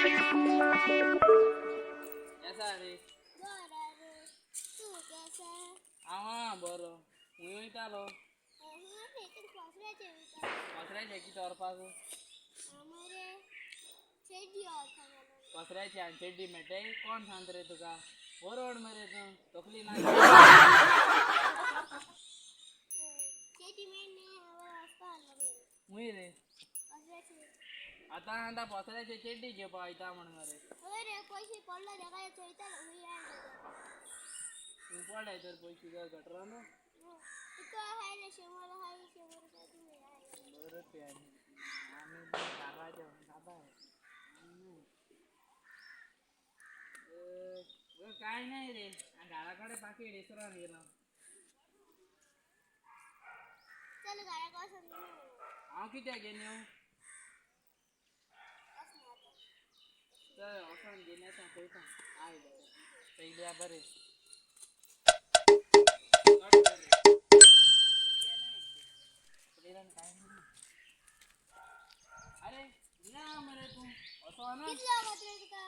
कैसा रे? बरं रे, तूं केसा? हांव बरो. खंय वयतालो? पसऱ्याचेर. पसऱ्याचे कितें व्हरपाक? मरे चेडी व्हरपाक. पसऱ्याचे आनी चेड्डी मेळटाय? कोण सांगता रे तुका? बरोड मरे तूं, तकली ना. चेडी मेळ्ळी हांव वचपा आसलो मरे. खंय रे? पसऱ्याचेर. आतां सांगता पसऱ्याचे चेड्डी घेवपा वयता म्हण मरे. हय रे, पयशे पडलो तेका चोयतालो खंय आहा. खंय पडले तर पयशे तुज्या गटरान? तुका आहाय रे 100 आहाय, 100 रुपया तुमी आहाय. बरं ते आमी घराचे खाता. काय नाही रे, घरा कडेन पाकीट इसरोन गेलो. चल घराक वचोन. हांव कित्याक घेवन येवं? वचना आतां. चल वचोन घेवन येता, पळयता. आय बरें, पयल्या बरें. काय अरे ना मरे तूं असो ना. कितलो वगत रे तुका?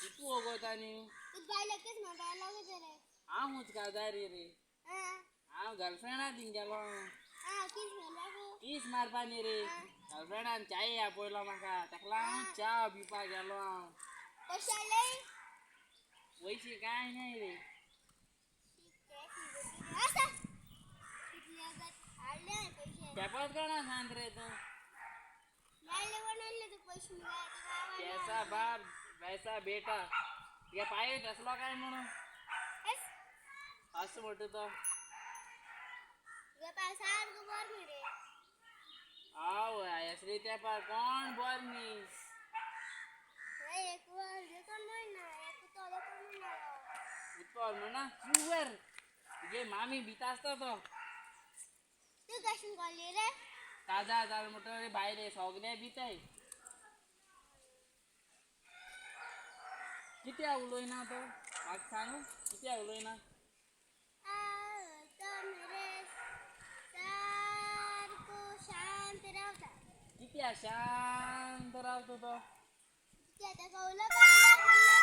कितू वगत आनी? तूं बायलाक केस म्हणपा लागत रे. हांवूच काजारी रे. आं. हांव गर्लफ्रेंडा थिंग गेलो. आं, किस म्हणपाक? कीस मारपा न्ही रे, गर्लफ्रेंडान चाय आपयलो म्हाका, ताका लागून च्या पिवपा गेलो हांव. पयशे हाडले? पयशे काय नाही रे. आसा कितले वगत हाडले हांवें पयशे. तेपाच कोणा सांग रे तूं? मेळ्ळे कोण हाडले तुका पयशे तुका? जैसा बाप वैसा बेटा. तुगे पांय तसलो काय म्हणून असो म्हणटा तो. तुगे पाय सारको बरो न्ही रे. आवय, असली तेपार कोण बरो न्ही. हय, एक कोण म्हणना, एक तोलो कोण म्हणना. उत्तर म्हणा शुवर तुगे मामी भिता आसता तो. तूं कशें कळ्ळी रे? काजार जालें म्हणटकीर भायले सगळे भिताय. कित्याक उलयना तो म्हाका सांग, कित्याक उलयना? तो मरे सारको शांत रावता. कित्याक शांत रावता तो? कित्याक ताका उलोवपाक जाय.